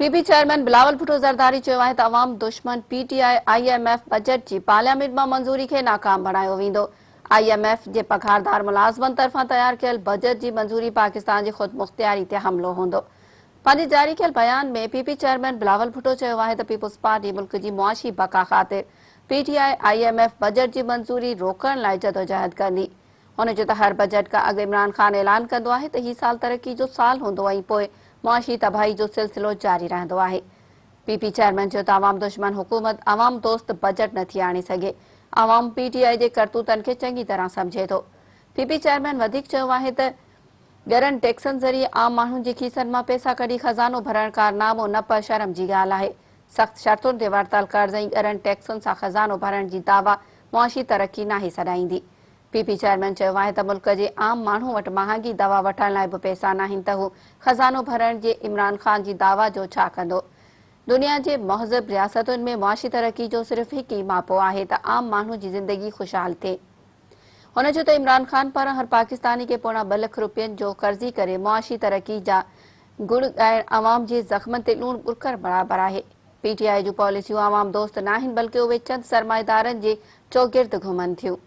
P P chairman Bilawal Bhutto Zardari چيو آهي ته عوام دشمن P T I I M F budget جي پارليامينٽ مان منظوري کي ناڪام بڻايو ويندو. I M F جي پگهاردار ملازمن طرفان تيار ڪيل بجيٽ جي منظوري پاڪستان جي خودمختياري تي حملو هوندو. پنهنجي جاري ڪيل بيان ۾ P P chairman Bilawal Bhutto چيو آهي ته پيپلز پارٽي ملڪ جي معاشي بقا خاطر P T I I M F budget جي منظوري روڪڻ لاء جدوجهد ڪندي. هن چيو ته هر بجيٽ کان اڳ عمران خان اعلان ڪندو آهي ته هي سال ترقي جو سال هوندو ۽ پوء معاشي تباهي جو سلسلو جاري رهندو آهي. پي پي چيئرمين چيو ته عوام دشمن حڪومت عوام دوست بجيٽ نه ٿي آڻي سگهي، عوام پي ٽي آء جي ڪرتوتن کي چڱي طرح سمجهي ٿو. پي پي چيئرمين وڌيڪ چيو آهي ته ڳرن ٽيڪسن ذريعي عام ماڻهن جي کيسن مان پئسا ڪڍي خزانو ڀرڻ ڪارنامو نه پر شرم جي ڳالهه آهي، سخت شرطن تي ورتل قرض ۽ ڳرن ٽيڪسن سان خزانو ڀرڻ جي دعويٰ معاشي ترقي ناهي سڏائيندي. پي پي چيئرمين چيو آهي ته ملڪ جي عام ماڻهو وٽ مهانگي دوا وٺڻ لاء به پئسا ناهن ته هو خزانو ڀرڻ جي عمران خان جي دعويٰ جو ڇا ڪندو؟ دنيا جي مهذب رياستن ۾ معاشي ترقي جو صرف هڪ ئي ماپو آهي ته عام ماڻهو جي زندگي خوشحال ٿئي. هن چيو ته عمران خان پاران هر پاڪستاني کي پوڻا ٻه لک روپين جو قرضي ڪري معاشي ترقي جا گڻ ڳائڻ عوام جي زخمن تي لوڻ ٻرڪڻ برابر آهي. پي ٽي آء جون پاليسيون عوام دوست ناهن بلڪه اهي چند سرمائيدارن جي چوگرد گهمن ٿيون.